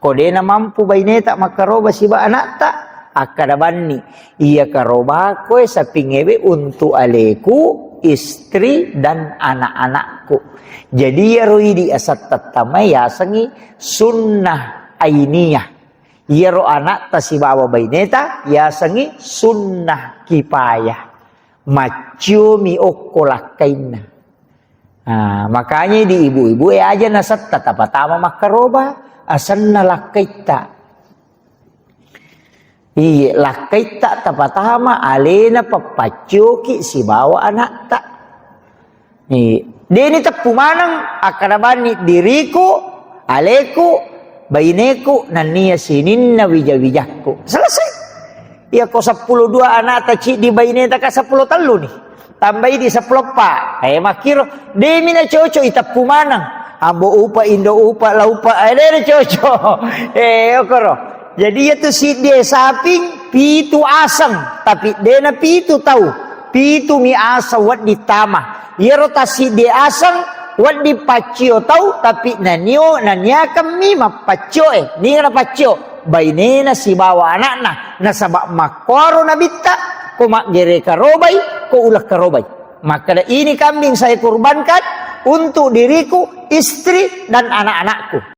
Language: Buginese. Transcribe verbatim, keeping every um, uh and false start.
Ko de'na mampu baineta makkaroba siba anakta, akkada banni, iya karobako e sapingewe untuk aleku, istri, dan anak-anakku. Jadi iyaro idi asatta tamae yasengngi sunnah ainiyah. Iyaro anakta sibawa baineta yasengngi sunnah kipayah. Macciomi okko lakkainna. Nah, makanya di ibu-ibu e aja nasetta tapatama makkaroba, asenna lakkaitta. Iye, lakkaitta tapatama alena pappaccioki sibawa anakta. Iye. Deni teppu maneng akkada banni diriku, aleku, baineku, nennia sininna wija-wijakku. Selesai. Iya ko seppulo dua anakta ciddi baineta ka seppulo tellu ni. Tambai di seppulo eppa. Eh, makkiro, demi na cocok i teppu maneng. Ambo upa, indo upa, la upa, eh, de na cocok. Eh, okoro. Jadi iya tu siddi saping, pitu aseng, tapi de na pitu tau. Pitu mi aseng wedding tama. Iyaro tassiddi aseng, wedding paccio tau, tapi nanio, naniakeng mi mappaccio e. Ninga na paccio? Bainena sibawa anakna. Nasaba makkuaro nabitta, ko maggere karobai, ko uleng karobai. Makkada, "Ini kambing saya kurbankan untuk diriku, istri, dan anak-anakku."